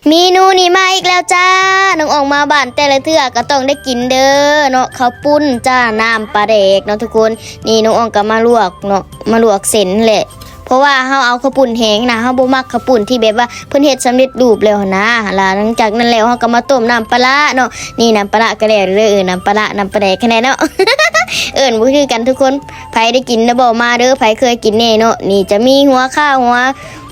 ເມນູນີ້ມາອີກແລ້ວຈ້າ ນ້ອງອອງມາບ້ານແຕ່ລະເທື່ອກໍຕ້ອງໄດ້ກິນເດີເນາະ ເຂົ້າປຸ້ນຈ້າ ນ້ຳປາແດກເນາະທຸກຄົນ. ນີ້ນ້ອງອອງກໍມາລວກເນາະ ມາລວກເສັ້ນແຫຼະ ເພາະວ່າເຮົາເອົາເຂົ້າປຸ້ນແຫ້ງນະ ເຮົາບໍ່ມັກເຂົ້າປຸ້ນທີ່ແບບວ່າເພິ່ນເຮັດສຳເລັດຮູບແລ້ວຫັ້ນນະ. ແລ້ວຫຼັງຈາກນັ້ນແລ້ວ ເຮົາກໍມາຕົ້ມນ້ຳປາຫຼ້າເນາະ. ນີ້ນ້ຳປາຫຼ້າກໍແລ້ວເດີ ເອີ ນ້ຳປາຫຼ້າ ນ້ຳປາແດກຫັ້ນແຫຼະເນາະ ເອີ້ນບໍ່ຄືກັນທຸກຄົນ. ໃຜໄດ້ກິນແລ້ວບໍ່ ມາເດີ ໃຜເຄີຍກິນແດ່ເນາະ. ນີ້ຈະມີຫົວຂ່າ ຫົວ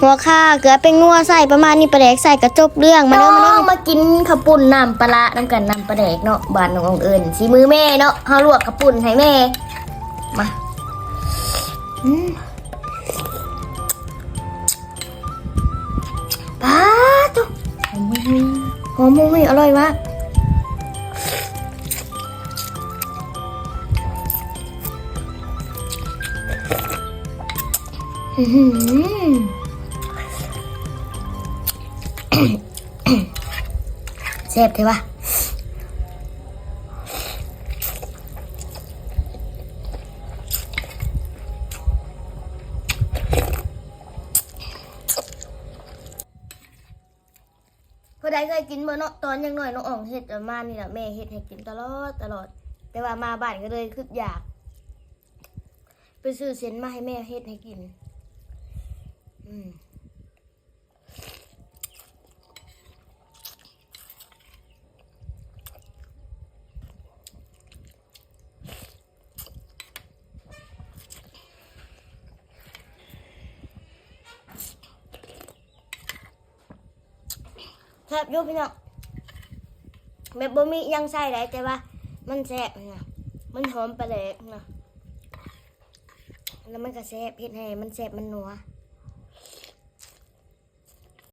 ຫົວຂ່າ ເກືອ ແປ້ງນົວ ໃສ່ປະມານນີ້ ປາແດກໃສ່ກະຈົບເລື່ອງ. ມາເດີ ມາເດີ ມາກິນເຂົ້າປຸ້ນນ້ຳປາຫຼ້ານຳກັນ ນ້ຳປາແດກເນາະ ບ້ານນ້ອງອອງເອີ້ນ ສີມືແມ່ເນາະ. ເຮົາລວກເຂົ້າປຸ້ນໃຫ້ແມ່ ມາ ອືມ ປາໂທ້ ຫອມຫຸ່ຍໆ ອະລ່ອຍມາກ. ແຊບແທ້ວະ. ຜູ້ໃດເຄີຍກິນບໍ່ເນາະ ຕອນຍັງນ້ອຍນ້ອງອອງເຮັດປະມານນີ້ລະ ແມ່ເຮັດໃຫ້ກິນຕະຫຼອດຕະຫຼອດ ແຕ່ວ່າມາບ້ານກໍເລີຍຄິດຢາກ ໄປຊື້ເສັ້ນມາໃຫ້ແມ່ເຮັດໃຫ້ກິນ. ອືມ ແຊບຢູ່ພີ່ນ້ອງ ແບບບໍ່ມີຫຍັງໃສ່ໃດ ແຕ່ວ່າມັນແຊບນະ ມັນຫອມປາແດກນະ ແລ້ວມັນກໍແຊບ ເຮັດໃຫ້ມັນແຊບ ມັນນົວ.